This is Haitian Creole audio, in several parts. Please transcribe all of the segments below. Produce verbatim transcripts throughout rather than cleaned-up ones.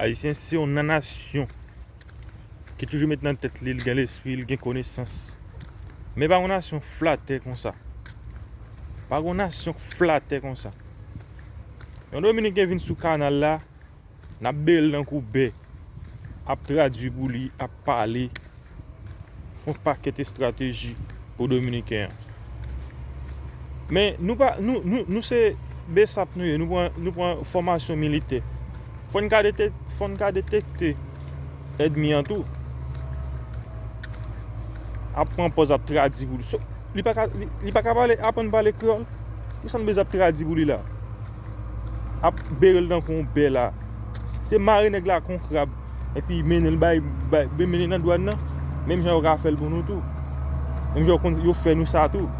Ayisyen se yon nan nasyon ki toujou met nan tèt li, l gen lespri, l gen konesans. Men pa yon nasyon flatè konsa. Pa yon nasyon flatè konsa. Yon Dominiken vin sou kanal la, n ap bere l tankou bè, ap tradui pou li, ap pale, fè yon pakèt estrateji pou Dominiken an. Men nou pa nou, nou, nou se besap nou ye, nou pran, nou pran fòmasyon militè. Fò n ka detè, fò n ka detekte ènmi an tou. Ap pran pòz ap tradui pou li. So, li pa ka, li, li pa ka pale, aprann pale kreyòl. Kisa n bezwen ap tradui pou li la? Ap bere l tankou yon bè la. Se mare nèg la kon krab. Epi mennen l bay, bay, mennen nan dwàn nan. Menm jan yo ka fè l pou nou tou. Menm jan yo konn, yo fè nou sa tou.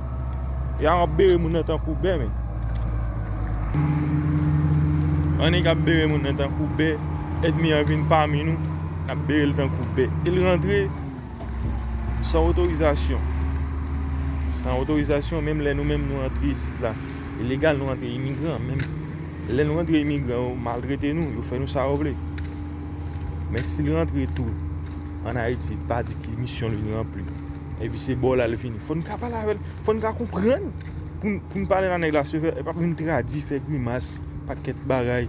Ya w ap bere moun nan tankou bè, men. Annik ap bere moun nan tankou bè. Ènmi an vin pami nou. N ap bere l tankou bè. E l rantre san otorizasyon. San otorizasyon, menm lè nou menm nou rantre isit la. Ilegal nou rantre imigran, menm lè nou rantre imigran, yo maltrete nou, yo fè nou sa yo vle. Men si l rantre tou ann Ayiti, pa di ki misyon l vin ranpli. Epi se bò la l vini. Fò n ka pale avè l, fò n ka konprann. Pou n, pou n pale la nèg la sevè, e pa pou vin tradui, fè grimas, pakèt bagay.